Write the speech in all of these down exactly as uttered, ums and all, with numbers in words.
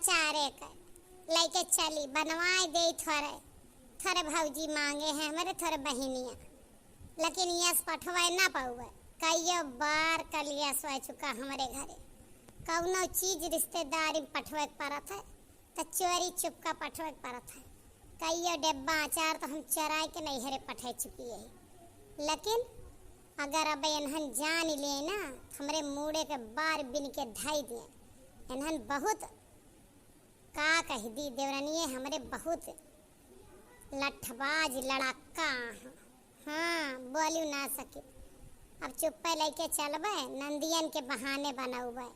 चारे के लइके चली, बनवाए देई थोरे, थोरे भौजी माँगे हैं हमरे, थोरे बहिनिया, लेकिन यस पठवाए ना पउबे। कइयो बार कलियस होइ चुका हमरे घरे, कउनो चीज रिश्तेदारी में पठवाए के परत है, त चोरी चुपका पठवाए के परत है। कइयो डेब्बा अचार त हम चोराए के नइहरे पठे चुकी है, लेकिन अगर अब एनहन जान ले ना, त हमरे मूड़े के बार बिन के धइ दिए। एनहन बहुत का कहि दी, देवरनिये हमरे बहुत लठबाज लड़क्का हैं। हाँ, बोलिउ ना सकी। अब चुप्पे लइके चलबे, नंदियन के बहाने बनउबे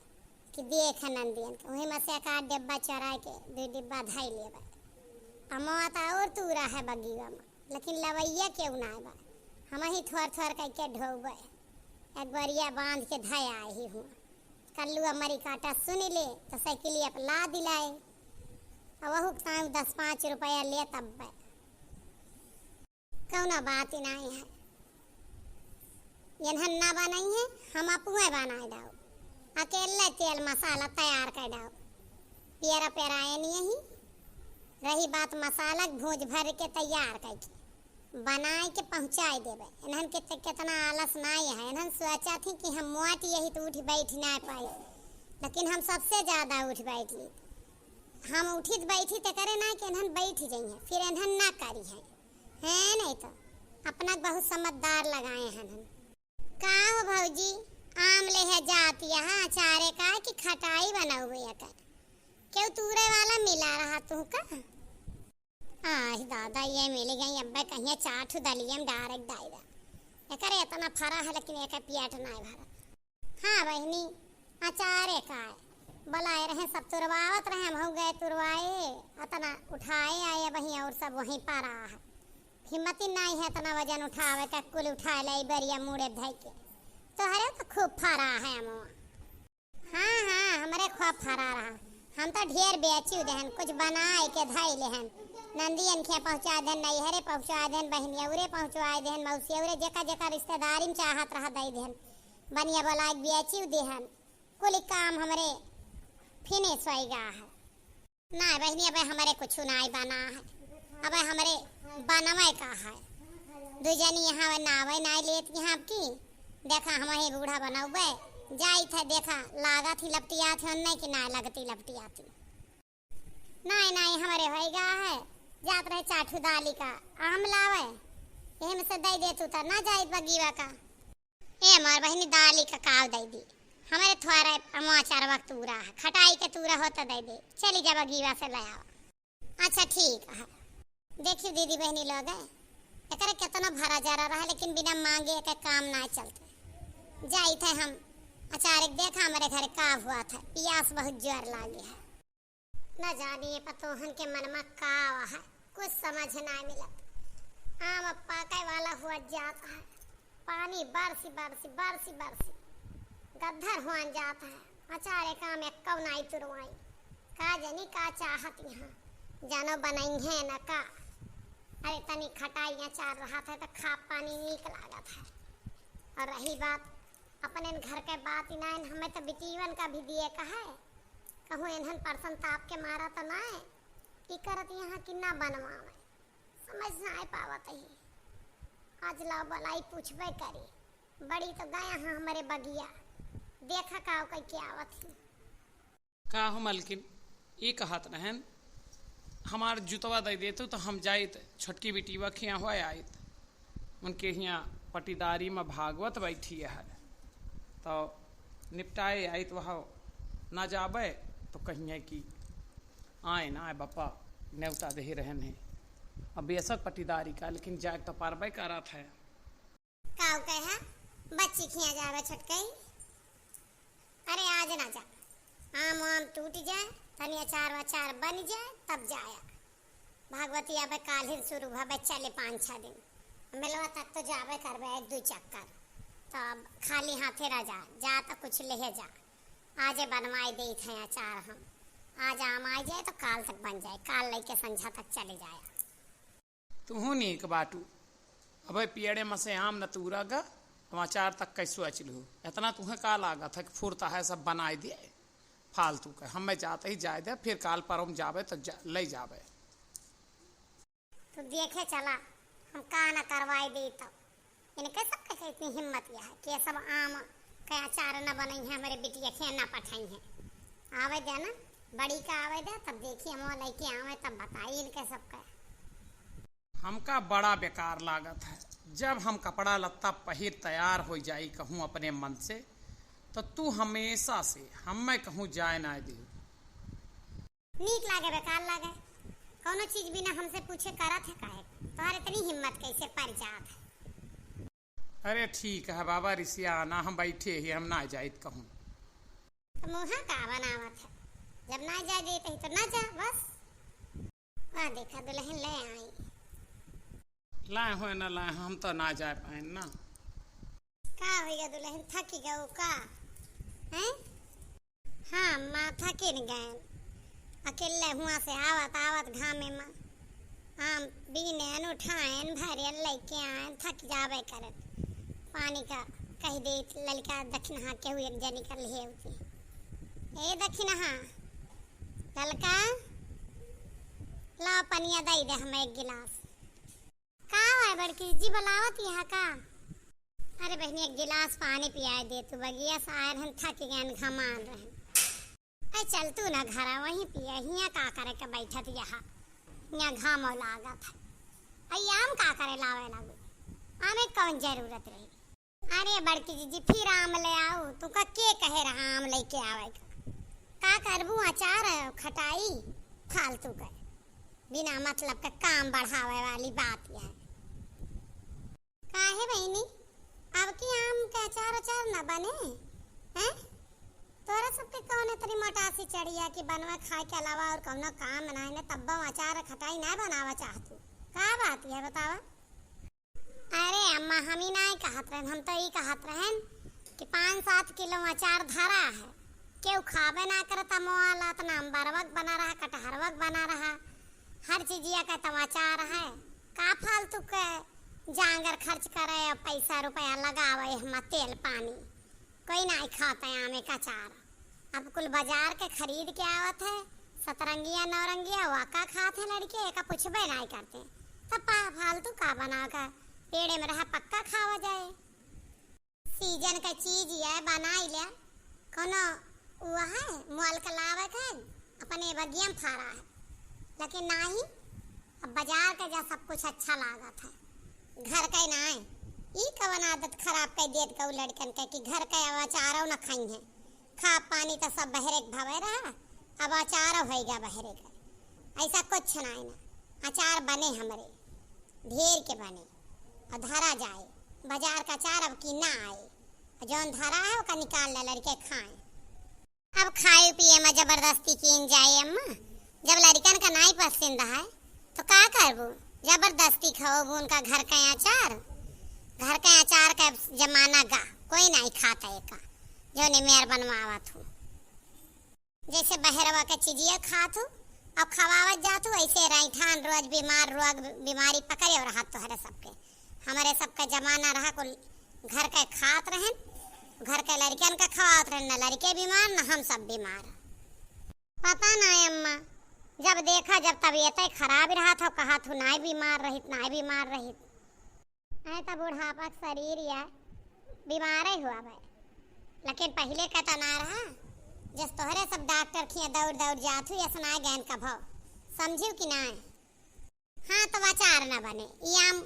कि देख नंदियन के। वही में से एक आध डिब्बा चोराए के दुइ डिब्बा धइ लेबे। अमवा त और तूरा है बगिया में, लेकिन लवइया केहू नाइ बा। हमहीं थोर थोर कइके ढोउबे। एक बोरिया बाँध के धइ आए ही हुआँ। कल्लू हमरी काटा सुनि ले, त साइकिलिया पे लादि लाए। अब वहू के ताईं दस पाँच रुपया ले तब्बे। कउनो बात ही नाहीं है। एनहन ना बनइहैं, हम अपुए बनाए डाउब। अकेले तेल मसाला तैयार कइ डाउब। पियरा पेराए नियही। रही बात मसाला के भूज भर के तैयार कइके बनाए के पहुँचाए देबे। एनहन के त केतना आलस नाहीं है। एनहन सोचत ही कि हम मोट यही त उठ बैठ नाहीं पाई, लेकिन हम सबसे ज्यादा उठ बैठ ली। हम उठित बैठी त करे ना कि एनहन बैठ जइहैं, फिर एनहन ना करिहैं। हैं, नहीं तो अपना बहुत समझदार लगाए हैं हम। का हो भौजी, आम लेहे जात यहाँ अचारे का कि खटाई बनउबे एकर? केहू तूरे वाला मिला रहा तू का? आह दादा, ये मिल गई, अब्बे कहिए चार ठो दलिये में डारेक दाई दा। एकर एतना फरा है, लेकिन एकर पेट नाहीं भरा। हाँ बहिनी, अचारे का है। बोलाए रहे, सब तुरवावत रहे, हमहू गए तुरवाए, अतना उठाए आए बहिनी, और सब वहीं परा है। हिम्मत ही नाहीं है अतना वजन उठावे का, कुल उठाए ले बरिया मूड़े धइ के। तोहरे त खूब फरा है अमवा। हाँ, हाँ, हमरे खूब फरा रहा। हम त ढेर बेचिउ देहन, कुछ बनाए के धइ लेहन। नंदियन के पहुँचाए देहन, नइहरे पहुँचाए देहन, बहिनियौरे पहुँचाए देहन, मौसियौरे, जेका जेका रिश्तेदारी में चाहत रहा दइ देहन। बनिया बोलाए के बेचिउ देहन। कुल काम हमरे finish होइ गा है। नाहीं बहिनी, अबे हमरे कुछु नाहीं बना है, अबे हमरे बनवे का है। दुइ जनी यहाँ नावे नाहीं लेत यहाँ आपकी। देखा, हमहीं बूढ़ा बनउबे जाइत है, देखा, लागत ही लपटियात है, ओन्ने कि नाहीं लगती लपटियाती। नाहीं, नाहीं, हमरे होइ गा है, जात रहे चार ठो दाली का आम लावे, यही में से दइ दे तू त ना जाइत बगीवा का। ए मोर बहिनी, दाली का काव दइ दी, हमरे थोरे अमवा अचारवा के तूरा है, खटाई के तूरा होत दइ दे, चली जा बगीवा से लइ आवा। अच्छा ठीक है। देखिउ दीदी बहिनी लोग, एकरे केतनो भरा जरा रहा, लेकिन बिना माँगे एकर काम नाहीं चलते। जाइत है हम अचारे के, देखा हमरे घरे का हुआ था, पियास बहुत जोर लागे है। न जानी ये पतोहन के मन में का आवा है, कुछ समझ नाहीं मिलत। आम अब पाके वाला हुआ जात है, पानी बरसी बरसी बरसी बरसी गद्दर हुआन जात है। अचारे का आम एक्कउ नाहीं तुरवाई, का जनी का चाहत यहाँ, जानो बनइहैं न का। अरे तनी खटाई अचार रहत है त खा पानी नीक लागत है। और रही बात अपने घर के बात ही नाहीं, हमें त बिटीवन का भी दिए का है। कहूँ एनहन परसन ताप के मारा त नाहीं, ई करत यहाँ कि ना बनवावे, समझ नाहीं पावत ही। आज लाओ बलाई पूछबे करी, बड़ी तो गया हाँ हमरे बगिया, देखा का कइ के आवत ही। का हो मलकिन, ई कहत रहन, हमार जुतवा दइ देतू त हम जाइत छोटकी बिटीवा के हियाँ होइ आइत। उनके हियाँ पटीदारी में भागवत बैठी है, तो निपटाए आइत वह। ना जाबे तो कहिए कि आए ना आए बप्पा, नेवता देहे रहन है। अब बेशक पटीदारी का, लेकिन जाए तो पारबे करत है। काऊ कहे, बच्ची खिया जावे छोटकई? अरे आज ना जा, आम वाम टूट जाए, तनी अचार वचार बन जाए, तब जाया। भागवती अब काल्हिन शुरू भवे, चले पाँच छह दिन। मेलवा तक तो जाबे करबे एक दुइ चक्कर, तो अब खाली हाथे रह जा, जा तो कुछ लेहे जा। आजे बनवाए देइत है अचार हम, आज आम आ जाए तो काल तक बन जाए, काल लइके संझा तक चले जाया। तुहू नीक बाटू। अबे पियड़े में से आम न तूरा गा, समाचार तक कैसो अचलू। इतना तुहें का लागत है कि फुर्ता है सब बनाए दिए। फालतू के, हमें जात ही जाए दे, फिर काल परम जाबे तो जा, ले जाबे। तू देखे चला, हम का ना करवाई दी तब। इनके सबके इतनी हिम्मत यह है कि ये सब आम के अचार न बनई है, हमरे बिटिया के न पठाई है। आवे दे ना, बड़ी का आवे दे, तब देखी हम लइके आवे, तब बताई इनके सबके। हमका बड़ा बेकार लागत है, जब हम कपड़ा लत्ता पहिर तैयार हो जाई कहूँ अपने मन से, तो तू हमेशा से हमें कहूँ जाए ना दे। नीक लागे, बेकार लागे, कौनो चीज बिना हमसे पूछे करत है काहे? तोहर इतनी हिम्मत कैसे पड़ जात है? अरे ठीक है बाबा, रिसिया ना, हम बैठे ही, हम ना जाइत कहूँ। तो मुँह का बनावत है, जब ना जाए देत ही तो ना जा, बस। वाह, देखा दुल्हन ले आई। लाए हो ना लाए हो, हम तो ना जाए पाए ना। का होइगा दुल्हन, थकी गऊ का? हैं? हाँ, माथा किन गए। अकेले हुआ से आवत, आवत घामे में आम बीनेन, उठाएन, भरेन, लइके आएन, थक जाबे करेन। पानी का कह दे, ललका दखिनहा केहू एक जनी कर लिहे होती। ए दखिनहा, ललका, ला पनिया दई दे हमें एक गिलास। का है बड़की जी, बुलावत यहाँ का? अरे बहनी, एक गिलास पानी पियाए दे तू, बगिया से आए रहन, थक गए, घमान रहन। अरे चल तू ना घरा, वहीं पिया, हियाँ का करे के बैठत यहाँ, हियाँ घामो लागत है। अरे आम का करे लावे लागू, आमे कौन जरूरत रही? अरे बड़की जीजी, फिर आम ले आऊ, तुका के कहे रहा आम लेके आवे का? का करबू, अचार खटाई, फालतू के, बिना मतलब के काम बढ़ावे वाली बात यह है। काहे बहिनी, अब की आम के अचार अचार न बने हैं? तोरा सबके कौन इतनी मोटासी चढ़िया कि बनवा खाए के अलावा और कौनो काम नाई न, तब्बो अचार खटाई ना बनावा चाहतू? का बात है बतावा? अरे अम्मा, हम ही नाई कहत रहन, हम तो ई कहत रहन कि पाँच सात किलो अचार धरा है, केहू खाबे ना करता मोआला, इतना अम्बरवक बना रहा, कटहरवक बना रहा, हर चीजिया का तो अचार है। का फालतू के जांगर खर्च करे और पैसा रुपया लगावे हम तेल पानी, कोई नाई खाता है आमे का अचार। अब कुल बाजार के खरीद के आवत है, सतरंगिया नौरंगिया वाका खात है लड़के, एका पूछबे नाई करते। तब पा-, फालतू का बना का पेड़े में रहा पक्का खावा जाए। सीजन का चीज ये बनाई ले, कोनो वो है मोल के लावे के अपने बगिया में फारा है, लेकिन नाही, अब बाजार के जा सब कुछ अच्छा लागत है, घर के नाई। ई कवन आदत खराब कर देत गऊ लड़कन के कि घर के अब अचारो न खाई है। खा पानी तो सब बहरे के भवे रहा, अब अचारो होइगा बहरे के। ऐसा कुछ नाई ना, अचार बने हमरे, ढेर के बने और धरा जाए। बाजार का अचार अब की ना आए, और जौन धरा है ओका निकाल ले लड़के खाए। अब खाए पिए में जबरदस्ती कीन जाए अम्मा, जब लड़कन का नाई पसंद है तो का करबू, जबरदस्ती खाओबू उनका घर का अचार। घर का अचार का जमाना गा, कोई नाई खाता एका, जौने मेर बनवावत हूँ। जैसे बहरवा के चीजिया खात हूँ, अब खवावत जात हूँ, ऐसे रैठान रोज बीमार, रोग बीमारी पकड़े और हाथ तोहरे सबके। हमरे सबका जमाना रहा कुल घर के खात रहन, घर के लड़कन के खवात रहन, न लड़के बीमार न हम सब बीमार। पता ना अम्मा, जब देखा जब तबीयत खराब रहा था, कहा थू नाई बीमार रहित, नाई बीमार रहित। ऐ त बुढ़ापा के शरीर या बीमारे हुआ बे, लेकिन पहिले का त ना रहा, जस तोहरे सब डॉक्टर खिया दौड़ दौड़ जात हूँ, यस ना गैन कभो, समझियो कि नाई? हाँ, तो अचार ना बने, ई आम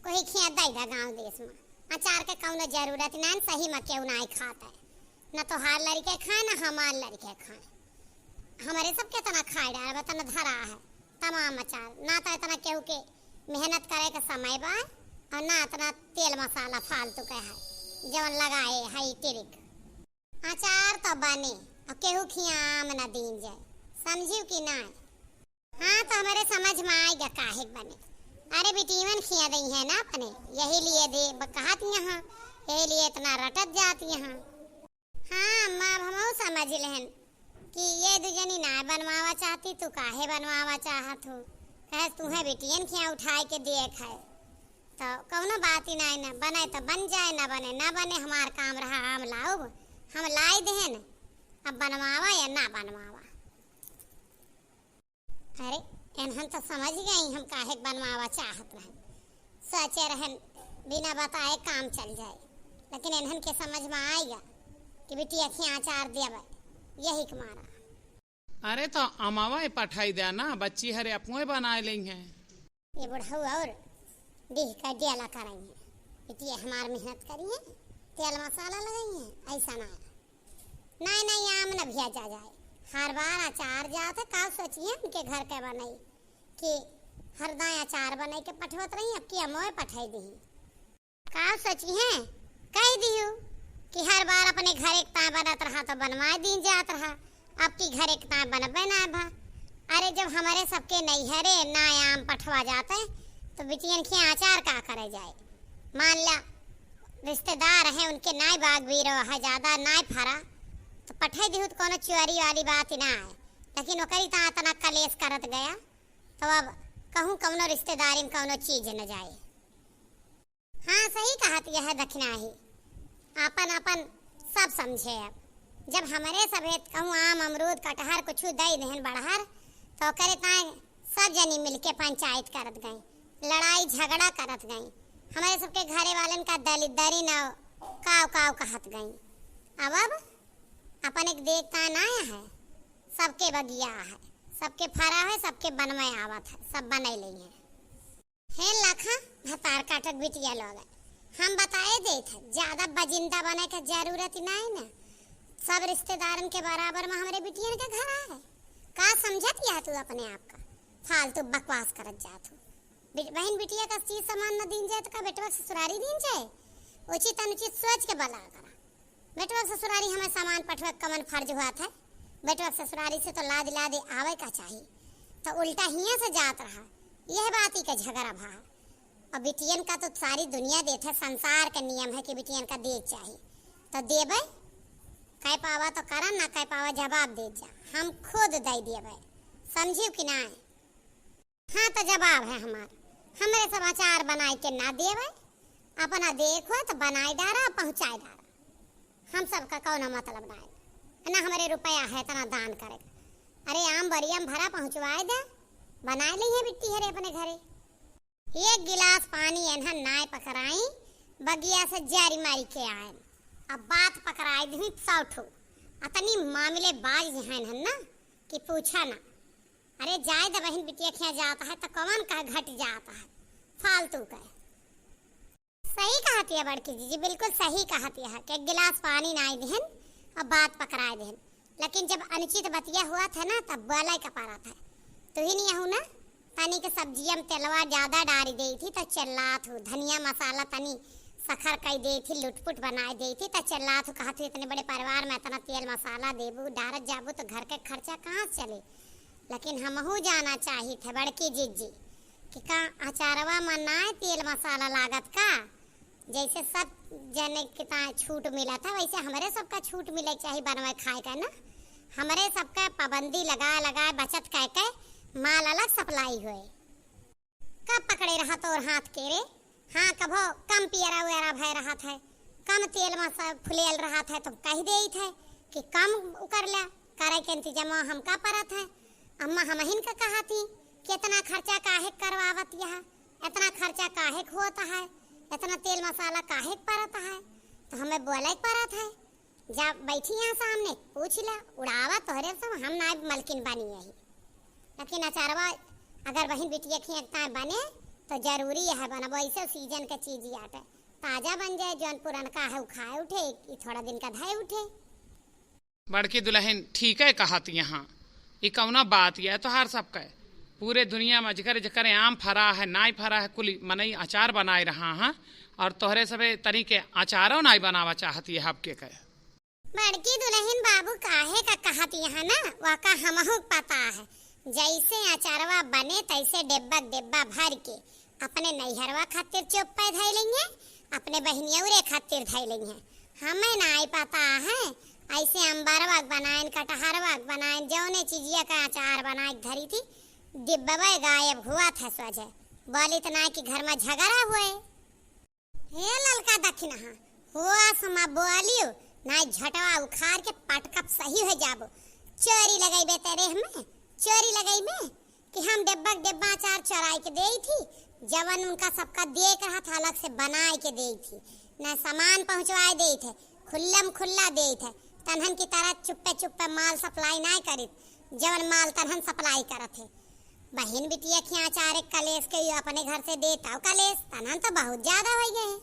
कोई खिया दई दा गाँव देश में। अचार के कौनो जरूरत ना, सही में केहू ना खात है, न तोहार लड़के खाए, न हमार लड़के खाए। हमरे सब केतना खाए डाल, बता न धरा है तमाम अचार, ना तो इतना केहू के मेहनत करे के समय बा, और ना इतना तेल मसाला फालतू के है, जवन लगाए है ई तिरिक। अचार तो बने, और केहू खिया आम न दीन जाए, समझियो कि नाई? हाँ, तो हमरे समझ में आएगा काहे के बने। अरे, बिटीवन खिया दई है ना अपने, यही लिए दे, ब-, कहत यहाँ, यही लिए इतना रटत जात यहाँ। हाँ, अम्मा, अब हमहू समझ लेहन कि ये दुजनी ना बनवावा चाहती, तू काहे बनवावा चाहत हूँ? कहे, तूहे बिटियन खिया उठाए के दिए खाए। तो कौनो बात ही नाई ना, बने तो बन जाए, ना बने, ना बने, हमार काम रहा आम लाउब, हम लाई देहन। अब बनवावा या ना बनवावा। अरे, एनहन तो समझ गई हम काहे के बनवावा चाहत रहन। सोचे रहन बिना बताए काम चल जाए, लेकिन एनहन के समझ में आइगा कि बिटिया खिया अचार देबे, यही के मारा। अरे तो अमवा पठाई द्या ना, बच्ची हरे अपने बनाए लेइहैं। ये बुढ़ऊ और डीह का डेला करइहैं, बिटिया हमार मेहनत करिहैं, तेल मसाला लगइहैं, ऐसा ना। नहीं, नहीं, आम न भेजा जाए। हर बार अचार जात है, का सोचिहैं उनके घर के बनई कि हरदम अचार बनई के पठवत रही, अब की अमोए पठाई दिही। का सोचिहैं, कह दिहू कि हर बार अपने घरे के ताय बनत रहा तो बनवाए दीन जात रहा, अब की घरे के ताय बनबे ना भा। अरे जब हमरे सबके नैहरे ना आम पठवा जाते तो बिटियन के अचार का करे जाए। मान ला रिश्तेदार हैं, उनके नाई बाग बीरो है, ज्यादा नाई फरा, तो पठे दिहू तो कोनो चोरी वाली बात ही ना है, लेकिन ओकरी ता इतना कलेश करत गया, तो अब कहूँ कौनो रिश्तेदारी में कौनो चीज न जाए। हाँ, सही कहत यह दखिनाही, आपन आपन सब समझे। अब जब हमरे सभे कहूँ आम अमरूद कटहर कुछ दे देहन बढ़हर, तो ओकरे ताए सब जनी मिलके पंचायत करत गई, लड़ाई झगड़ा करत गई, हमरे सबके घरे वालन का दलिद्दरी न काव काव कहत गई। अब अब अपन एक देखता ना है, सबके बगिया है, सबके फरा है, सबके बनवे आवत है, सब बने लेइहैं। हे लखा भतार काटक बिटिया लोग, हम बताए देत है, ज्यादा बजिंदा बने के जरूरत ही नहीं ना। सब रिश्तेदारन के बराबर में हमरे बिटियन के घर आए। का समझत यह तू अपने आप का? फालतू बकवास करत जात हो। बि-, बहिन बिटिया का चीज सामान न दीन जाए तो का बेटवा के ससुरारी दीन जाए? उचित अनुचित सोच के बला करा। बेटवा के ससुरारी हमें सामान पठवे के कमन फर्ज हुआ था? बेटवा के ससुरारी से तो लाद लादे आवे का चाही, तो उल्टा हियां से जात रहा। यह बात ही का झगड़ा भा। और बिटियन का तो सारी दुनिया देत है, संसार का नियम है कि बिटियन का दे चाही, तो देबे। कह पावा तो करा, ना कह पावा जवाब दे जा, हम खुद दे देबे, समझियो कि ना? हाँ, तो जवाब है हमार, हमरे सब अचार बनाए के ना देवे, अपना देखो तो बनाए डारा, पहुँचाए डारा। हम सबका कौनो मतलब ना है, ना हमरे रुपया है इतना दान करे। अरे आम बरियम भरा पहुँचवाए दे, बनाए लेइहैं बिट्टी हरे अपने घरे। एक गिलास पानी एनहन नाय पकड़ाई, बगिया से जारी मारी के आए। अब बात पकड़ाए दिही सौ ठो, अतनी मामले बाज हैं एनहन ना कि पूछा ना। अरे जाए द बहिन, बिटिया खिया जात है तो कौन कह घट जात है, फालतू कह। सही कहत है बड़की जीजी, बिल्कुल सही कहत है कि एक गिलास पानी नाई दिहन और बात पकड़ाए दिहन, लेकिन जब अनुचित बतिया हुआ था ना तब बोले का पारा था। तू ही नहीं हूँ ना, तनी के सब्जिया में तेलवा ज्यादा डारी देई थी तो चिल्लात हूँ, धनिया मसाला तनी सखर कई देई थी, लुटपुट बनाए देई थी तो चिल्लात हूँ, कहत हूँ इतने बड़े परिवार में इतना तेल मसाला देबू डारत जाबू तो घर के खर्चा कहाँ से चले? लेकिन हमहू जाना चाहित है बड़की जीजी कि का अचारवा में ना तेल मसाला लागत का? जैसे सब जने के ता छूट मिला था वैसे हमरे सबका छूट मिले के चाही बनवे खाए का ना। हमरे सबका पाबंदी लगा लगा बचत कह के माल अलग सप्लाई होए। कब पकड़े रहा तोर हाथ के रे? हाँ, कभो कम पियरा उयरा भय रहत है, कम तेल में सब फुलेल रहत है, तो कह देइत है कि कम उकर ल्या, करे के इंतजाम हमका परत है। अम्मा हमहिन का कहा थी कि इतना खर्चा काहे करवावत यह, इतना खर्चा काहे होत है, इतना तेल मसाला काहे परत है, तो हमें बोले के परत है। जा बैठी यहाँ सामने, पूछ ला, उड़ावा तोहरे सब, हम नाय मलकिन बनी यही। लेकिन अचारवा अगर बहिन बिटिया खियता बने, तो जरूरी है बनबो, ऐसे सीजन के चीज आटे। ताजा बन जाए, जौन पुरनका है, उ खाए उठे, ई थोड़ा दिन का धए उठे। बड़की दुलहिन ठीके कहत यहाँ, ई कौना बात ये तोहार सबके? पूरे दुनिया में जेकर जेकर आम फरा है, नाई फरा है, कुल मनई अचार बनाए रहा है, और तोहरे सबे तनी के अचारो नाई बनावा चाहती है आपके के। बड़की दुलहिन बाबू काहे का कहत यहाँ ना, वाका हमहू पता है। जैसे अचारवा बने तैसे डिब्बा डिब्बा भर के अपने नैहरवा खातिर चोप्पे धइ लेइहैं, अपने बहिनियौरे खातिर धइ लेइहैं। हमें नाई पता है, ऐसे अम्बरवा के बनाइन, कटहरवा के बनाइन, जौने चीजिया का अचार बनाए के धरी थी, डिब्बवे गायब हुआ था सोझे। बोली तो नाई कि घर में झगड़ा हुए। हे ललका दखिनहा, होस मा बोलियो, ना झटवा उखार के पटकब सही होइ जाबो। चोरी लगइबे तेरे हमें, चोरी लगइबे कि हम डेब्बा के डेब्बा अचार चोराइ के देई थी, जवन उनका सबका दिए के रहत अलग से बनाइ के देई थी, ना सामान पहुँचवाइ देई थे, खुल्लम खुल्ला देई थे, तनहन की तरह चुप्पे चुप्पे माल supply नाय करित, जवन माल तनहन supply करत है। बहिन बिटिया खिया अचार एक कलेस के यो अपने घर से देता हो कलेस, तनहन तो बहुत ज्यादा होइ गए हैं।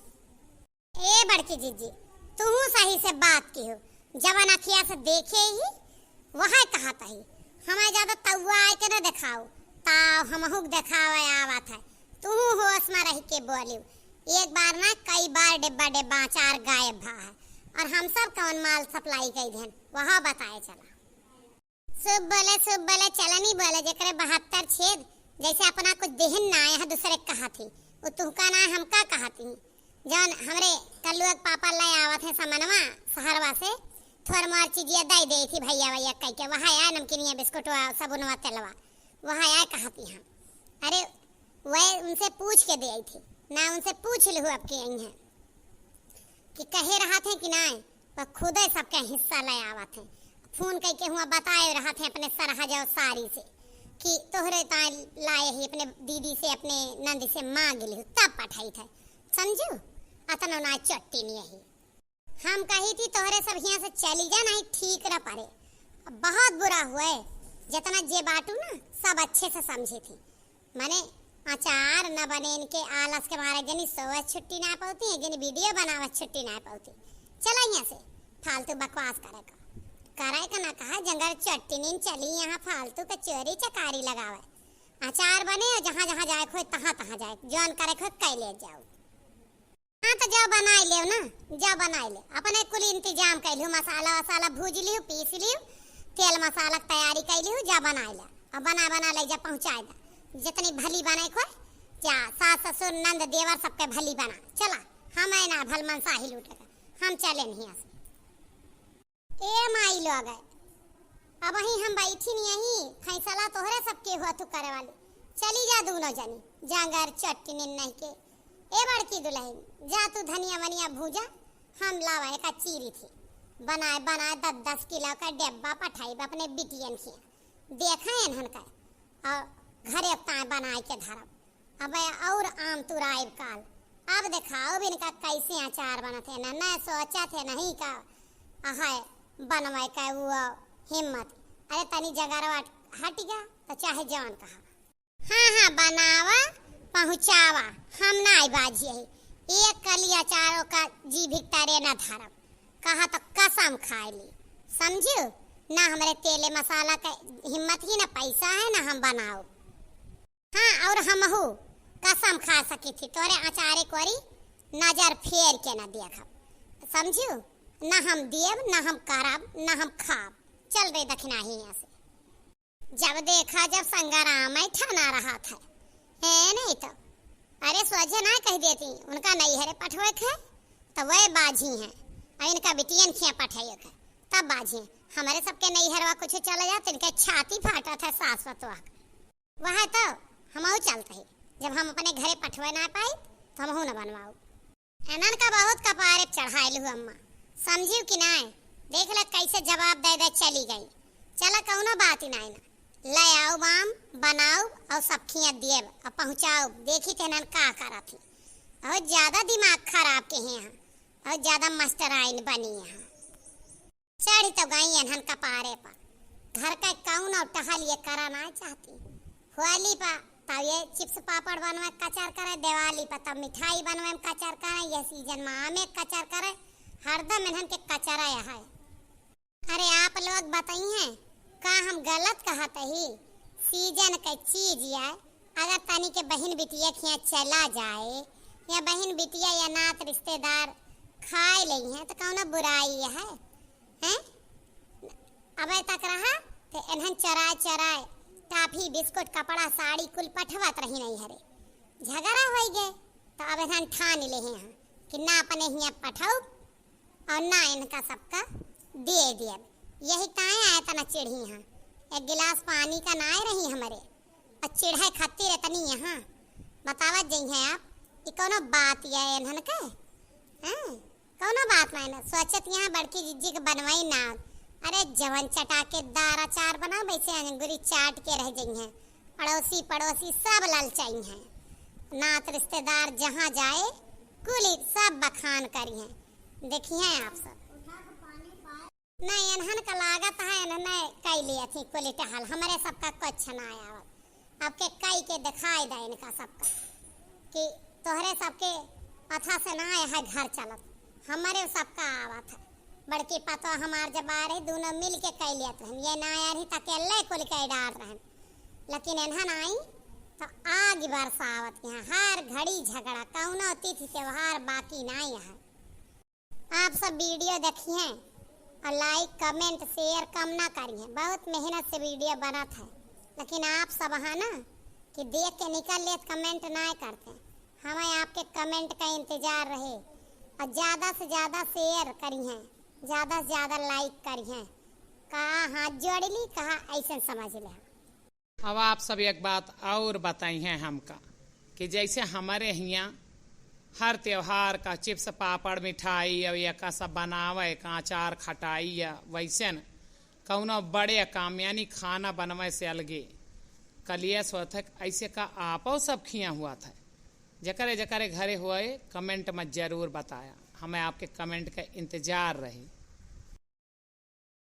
ए बड़की जिज्जी, तुहू सही से बात किहु, जवन अखिया से देखे ही, वहै कहत ही। हमें ज्यादा तउआइ के न देखाउ, ताव हमहू के देखावै आवत है। तुहू होस में रहि के बोलिउ, एक बार ना कई बार डेब्बा डेब्बा अचार गायब भा है, और हम सब कवन माल supply कइ देन, वह बताए चला। शुभ बोले, शुभ बोले, चलनी बोले, जेकरे बहत्तर छेद, जैसे अपना कुछ देहिन ना, यहाँ दूसरे के कहत ही, उ तुहका ना, हमका कहत ही। जौन हमरे कल्लुआ के पापा ले आवत हैं समनवा सहरवा से, थोर मोर चीजिया दे दे थी भैया, भैया कह के, वहाँ आए नमकीनिया, बिस्कुटवा, सबुनवा, तेलवा, वहाँ आए कहत ही हम। अरे, वह उनसे पूछ के दे आई थी, ना उनसे पूछ लहू अब के आई हैं कि कहे रहत हैं कि नाय, पर खुदे सबके हिस्सा ले आवत हैं। फोन कइ के हुआ बताए रहत हैं अपने सरहज और सारी से कि तोहरे ताए लाए ही, अपने दीदी से, अपने नंद से मांग लिहु, तब पठाई थे। समझू? अतनो ना चट्टी नहीं ही। हम कही थी तोहरे सब हियां से चली जा, नहीं ठीक न पड़े। बहुत बुरा हुए, जितना जे बाटू ना सब अच्छे से समझी थी। मने अचार न बने इनके आलस के मारे, जनी सोवत छुट्टी ना पावती है, जनी video बनावत छुट्टी ना पावती। चला यहाँ से, फालतू बकवास करे का, करे का ना कहा, जंगर चट्टी नीन चली यहाँ फालतू के चोरी चकारी लगावे। अचार बने और जहाँ जहाँ जाए खोए तहाँ तहाँ जाए, जौन करे खोए कई ले जाओ। हाँ, तो जाओ बनाई लेव ना, जाओ बनाई ले। अपने कुल इंतजाम कइ लिहु, मसाला वसाला भूज लिहु, पीस लिहु, तेल मसाला के तैयारी कइ लिहु, जाओ बनाई ले। अब बना बना ले जा पहुँचाए दा। जितनी भली बने खोए, जा सास ससुर नंद देवर सबके भली बना। चला, हम है ना भल मनसाही लूटे का, हम चले नहीं ऐसे। ए माई लोग, अबहीं हम बैठी नहीं यहीं, फैसला तोहरे सबके हुआ तू करे वाली। चली जा दूनो जनी, जांगर चट्टी नीन नहीं के। ए बड़की दुलहिन, जा तू धनिया वनिया भूजा, हम लावा एका चीरी थी। बनाए, बनाए दस दस किलो का डेब्बा पठाइब अपने बिटियन के। देखा एनहन का, और घरे ताए बनाए के धरब। अबे और आम तुराइब काल। अब देखाओ अब इनका कैसे अचार बनत है ना, न सोचत है नहीं का अहै बनवे का वो हिम्मत। अरे तनी जगरवा हट गया तो चाहे जौन कहा। हाँ, हाँ, बनावा, पहुँचावा, हम नाई बाजी है। एक कली अचारो का जी भितरे न धरब, कहा तो कसम खाए ली, समझियो? ना हमरे तेले मसाला का हिम्मत ही, ना पैसा है, ना हम बनाओ। हाँ, और हमहू कसम खा सकी थी, तोरे अचारे कोरी नजर फेर के न देखब, समझियो? ना हम दियब, ना हम करब, ना हम खाब। चल रे दखिनाही यहाँ से। जब देखा, जब संग्राम है, ठाना रहत है, है नहीं तो। अरे, सोझे ना कह देती, उनका नैहरे पठवे के है, तो वह बाझी हैं, और इनका बिटियन खिया पठवे के, तब बाझी हैं। हमारे सबके नैहरवा कुछ चला जात, इनके छाती फाटत है सास पतोह। वह तो हमहू चलत ही, जब हम अपने घरे पठवे ना पाई, तो हमहू न बनवाऊ। एनन का बहुत कपारे चढ़ाइल हु अम्मा, समझियो कि नाय? देख ले कैसे जवाब दे दे चली गई। चला कौनो बात ही नाय ना, ले आओ आम, बनाओ और सब खिया दिएब और पहुँचाओ। देखी तेनन का करत ही, बहुत ज्यादा दिमाग खराब के हैं यहाँ, बहुत ज्यादा मास्टराइन बनी यहाँ। चढ़ी तो गई एनहन कपारे पर। घर का कौनो टहल ये करा ना चाहती। होली पर तब ये चिप्स पापड़ बनवे कचर करे, दिवाली पर तब मिठाई बनवे में कचर करे, ये सीजन में आमे कचर करे, हरदम एनहन के कचरा है। अरे आप लोग बताइए, का हम गलत कहत ही? सीजन के चीज है, अगर तनी के बहिन बिटिया खिया चला जाए या बहिन बिटिया या नात रिश्तेदार खाए लई हैं तो कौनो बुराई है? हैं? अबे तक रहा तो एनहन चराए चराए टाफी, बिस्कुट, कपड़ा, साड़ी कुल पठवत रही नहीं हरे। झगड़ा होई गए तो अब एनहन ठान ले हैं कि ना अपने हिया पठऊ और ना इनका सबका दे दियब। यही ताए आए तना चिढ़ी हैं, एक गिलास पानी का नाय रही हमरे। और चिढ़े खातिर इतनी यहाँ बतावत जई हैं आप, ई कौनो बात ये एनहन के? हैं? कौनो बात नाहीं ना, सोचत यहाँ बड़की जिज्जी के बनवाई ना। अरे जवन चटाकेदार अचार बनाओ, वैसे अंगुरी चाट के रह जइहें। अड़ोसी पड़ोसी सब ललचाई हैं। नात रिश्तेदार जहाँ जाए, कुली सब बखान करिहें। देखिए आप सब। नहीं, इन्हन का लागत है, इन्हने कई लिए थी कुली टहल, हमरे सबका कुछ ना आवत। आपके कई के दिखाई दे इनका सबका कि तोहरे सबके अथा से ना है घर चलत, हमरे सबका आवत है। बड़की पतो हमार जब आ रही, दोनों मिल के कई लेत रहन, ये ना आ रही तो अकेले कुल कई डार रहन। लेकिन इन्हन आई तो आग बरसावत यहाँ, हर घड़ी झगड़ा, कौनो तिथि त्योहार बाकी ना है। आप सब video देखिहें और like, comment, share कम ना करिहें। बहुत मेहनत से video बनत है, लेकिन आप सब है ना कि देख के निकल लेत, comment ना करते। हमें आपके comment का इंतजार रहे और ज्यादा से ज्यादा share करिहें, ज्यादा से ज्यादा like करिहें। कहा हाथ जोड़ ली, कहा ऐसे समझ ले। अब आप सब एक बात और बताई हैं हमका कि जैसे हमरे हियाँ हर त्योहार का chips, पापड़, मिठाई और एका सब बनावे का अचार, खटाई या वैसे न कौनो बड़े काम यानी खाना बनवे से अलगे कलियस होत है, ऐसे का आपो सब खिया हुआ था। जकरे जकरे घरे हुए comment में जरूर बताया, हमें आपके comment का इंतजार रही।